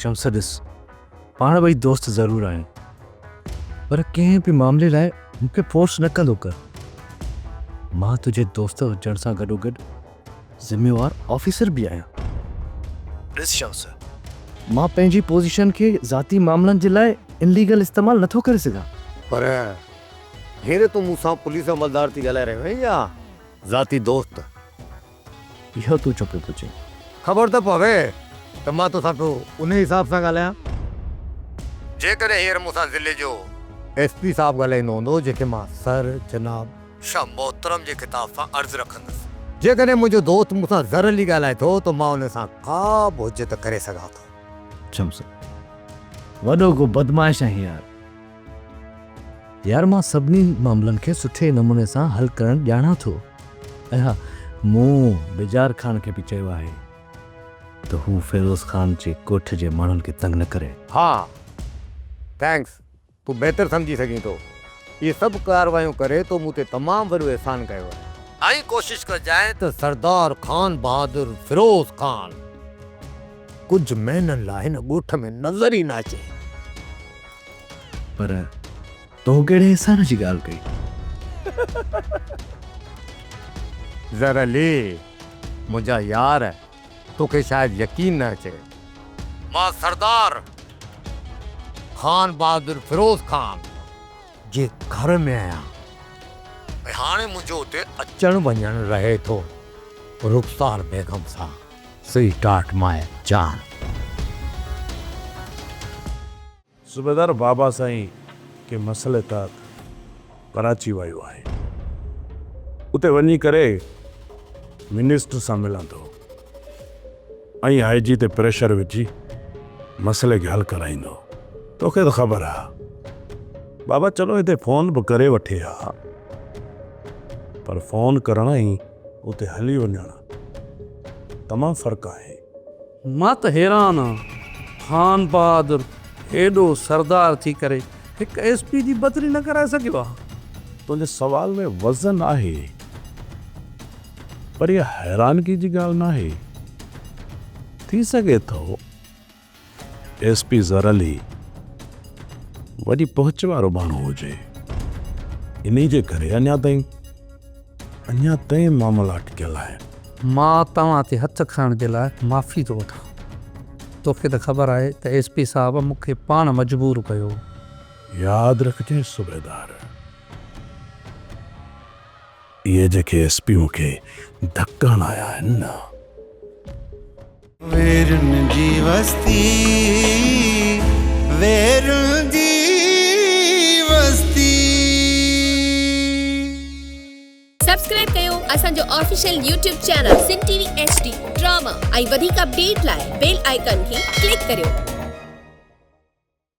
شمس ڏس، پاڻ ٻئي دوست ضرور آهيون، پر ڪنهن به معاملي لاء مون کي فورس نه ڪندو ڪر. مان تنهنجي دوست هجڻ سان گڏوگڏ ذميوار آفيسر به آهيان. ڏس شمس، مان پنهنجي پوزيشن کي ذاتي معاملن جي لاء اليگل استعمال نٿو ڪري سگهان. پر هينئر تون مون سان پوليس عملدار ٿي ڳالهائي رهيو آهين يا ذاتي دوست؟ اهو تون ڇو پيو پڇين؟ خبر ته پوي ته مان توسان پيو انهي حساب سان ڳالهايان. جيڪڏهن هينئر مون سان ضلعي جو ايس پي صاحب ڳالهائيندو هوندو جنهن کي مان سر، جناب، شاهه محترم جي خطاب سان عرض رکندس. جيڪڏهن منهنجو دوست مون سان زر علي ڳالهائي ٿو ته مان ان سان ڪا به حجت ڪري سگهان ٿو. شمس، وڏو ڪو بدمعاش آهين يار. يار مان سڀني معاملن کي سٺي نموني سان حل ڪرڻ ڄاڻان ٿو ۽ ها مون بجار خان کي به چيو آهي ته هو فيروز خان جي ڳوٺ جي ماڻهن کي تنگ نه ڪري. ها thanks تون بهتر سمجهي سگهين ٿو. اهي سڀ ڪاروايون ڪري تو مون تي تمام وڏو احسان ڪيو آهي. ۽ ڪوشش ڪجانء ته سردار خان بهادر فيروز خان ڪجهه مهينن لاء هن ڳوٺ ۾ نظر ئي نه اچي. پر تو ڪهڙي احسان جي ڳالهه ڪئي؟ زر علي، منهنجا يار، توکي شايد يقين نه اچي. مان سردار خان بهادر فيروز خان جي گهر ۾ آهيان ۽ هاڻي منهنجو اتي اچڻ وڃڻ رهي ٿو رخسار بيگم سان. سويٽ هارٽ ماء جان. صوبيدار بابا سائين ڪنهن مسئلي تحت ڪراچي ويو آهي. اتي وڃي ڪري منسٽر سان ملندو ۽ آء جي تي پريشر وجهي مسئلي کي حل ڪرائيندو. توکي ته خبر آ بابا چلو هتي فون به ڪري وٺي ها پر فون ڪرڻ ۽ اتي هلي وڃڻ تمام فرق آهي. مان ته حيران آن، خان بهادر هيڏو سردار ٿي ڪري هڪ ايس پي جي بدلي نه ڪرائي سگهيو آ. تنهنجي سوال ۾ وزن آهي پر اها حيرانگي جي ڳالهه ناهي. ٿي سگهي ٿو ايس پي زر علي وڏي پهچ وارو ماڻهو هجي، انهي جي ڪري اڃا تائين اڃا تائين معاملا اٽڪيل آهن. مان توهان تي هٿ کڻڻ جي لاء معافي ٿو وٺان. توکي ته خبر آهي ته ايس پي صاحب مون کي پاڻ مجبور ڪيو. ياد رکجانء صوبيدار، اهي جيڪي ايس پي مون کي ڌڪ هڻايا آهن نه. ويرن جي وستي ويرن جي وستي. سبسڪرائب ڪيو اسان جو official YouTube channel Sindh T V H D drama ۽ وڌيڪ اپڊيٽ لاء بيل آئيڪان کي ڪلڪ ڪريو.